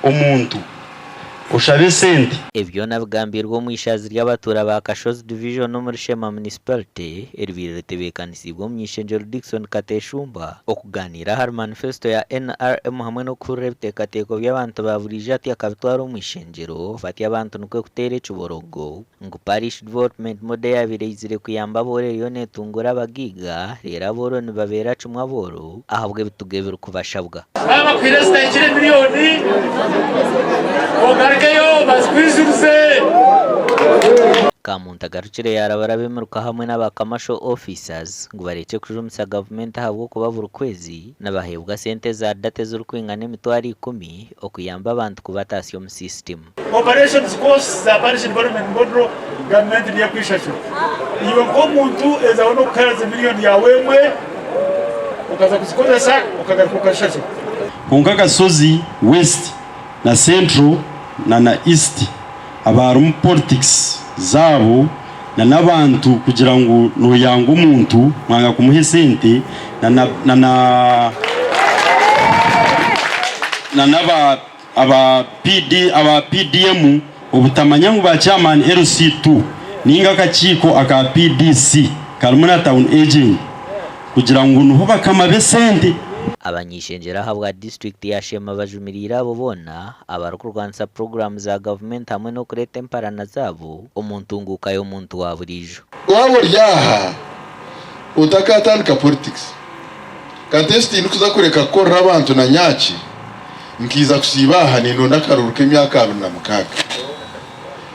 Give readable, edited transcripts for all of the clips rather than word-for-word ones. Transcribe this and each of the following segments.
omuntu oshabe esente. Ebi byona bigambiirwe omu ishaazi ry'abatuura ba Kashozi Division omuri Sheema Municipality eribaire ritebeekanisiibwe omuny'ishengyero Dickson Kateshumba okuganiira ahari manifesto ya NRM hamwe n'okuhurira ebiteekateeko by'abantu ba buriijo ati akabitwara omu ishengyero batyo abantu nikwo kuteera ekiborogo ngu Parish Development Model eyabaire eizire kuyamba abooro eriyo netunguura abagaiga reero abooro nibabeera kimwe abooro ahabw'ebitugo ebirikubashabwa. Baaba bakuhaire ezitahikire miriyoni, ogarukeyo bazikwijurize. Kamuntu agarukire yaarabaraba emiruka hamwe n'aba Commercial Officers ngu barekye kujumisa gavumenti ahabw'okuba buri kwezi nibaheebwa sente za data ezirikwingana emitwaro ikumi okuyamba abantu kubataasya omu sisitimu. Operations costs za Parish Development Model gavumenti niyo ekwishashura. Iwe nk'omuntu ezaho n'okuheereza miriyoni yaawe emwe okaza kuzikozesa okagaruka okazishashura. Kwonka Kasozi West na Central na na East abarimu politics zaabo na n'abantu kugira ngu noyanga omuntu mwanga kumuha esente na na na na n'aba Aba PD aba PDM obutamanya ngu ba chairman LC2 ninga akakiiko aka PDC karimu na town agent kugira ngu nibo bakama b'esente. Abany'ishengyero ahabwa disiturikiti ya Sheema bajumiriire abo boona abarikurwanisa puroguraamu za gavumenti hamwe n'okureeta emparana zaabo omu ntunguuka y'omuntu wa buriijo. Waaba ori aha otakatandika politics, Kateesi tindikuza kureka kukorera abantu na nyaaki. Nkaija kusiiba aha nindonda akaruuru k'emyaka 26.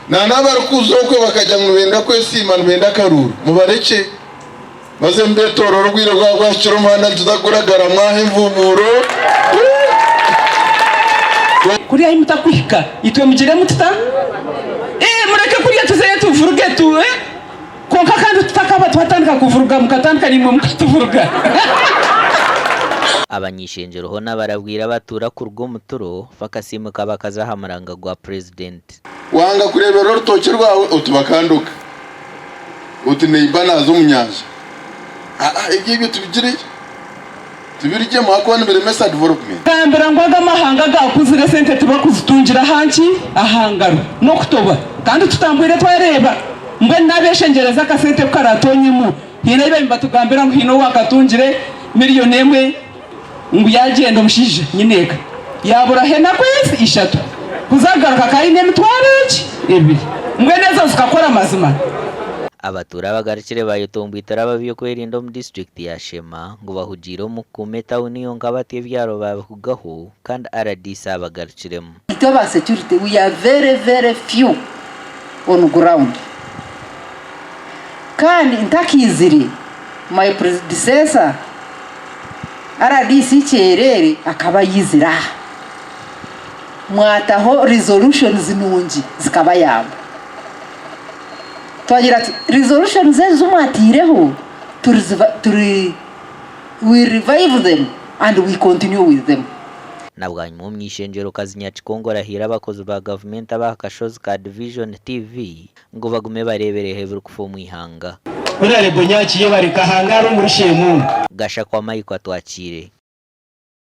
Na n'abarikuza okwe bakagira ngu nibenda kwesiima nibenda akaruuru, mubarekye baze mubetoorore obwire bwaba bwahikire omuhanda nituza kuguragara mwaha envumuuro. Kuri ahi mutakuhika itwe mugire mututa? Ee, mureke kuriya tuzeyo tuvuruge tu, eh? Kwonka kandi tutakaba twatandika kuvuruga mukatandika naimwe mukatuvuruga. Abany'ishengyero hoona barabwire abatuura kuruga omu turo bakasiimuka bakaza aha muranga gwa Purezidenti. Wanga kureeberera orutookye rwawe oti bakandoga, oti neiba naaza omu nyanja. Aa ebyo ebyo tubigireyo, tubirugyemu ahakuba nibiremesa development. Gambira ngu aga amahanga agakuzire esente tibakuzitungira aha nki? Aha ngaro n'okutoba. Kandi tutambwire twareeba. Mbwenu nabeshengyereza akasente ku karatonyemu, haine ahi baabaire nibatugambira ngu haine owakatungire miriyoni emwe ngu yagyenda omushaija nyineeka yaburaho enaku ezi ishatu kuza kugaruka akaba aine emitwaro egi ebiri. Mbwenu ezo zikakora mazima? Abatuura abagarukire bayetomboitera ab'ebyokwerinda omu disiturikiti ya Sheema ngu bahugiire omu kukuuma etawuni yonka batyo ebyaro babihugaho kandi rdc abagarukiremu. Itwe aba security we are very very few on ground kandi ntakaizire my predecessor rdc Kyerere akaba aizire aha mwataho resolutions nungi zikabayamba twagira tuti resolutions ezi ezimwataireho turi we revive them and we continue with them. Na bwanyima omuny'eishengyerokazi Nyakikongo arahiire abakozi ba gavumenti ab'aha kashozi ka Division TV ngu bagume bareebereho ebirikufa omu ihanga. Honarebo Nyaki yebare Kahangara omuri Sheemu. Gashakwa Michael Atwakiire.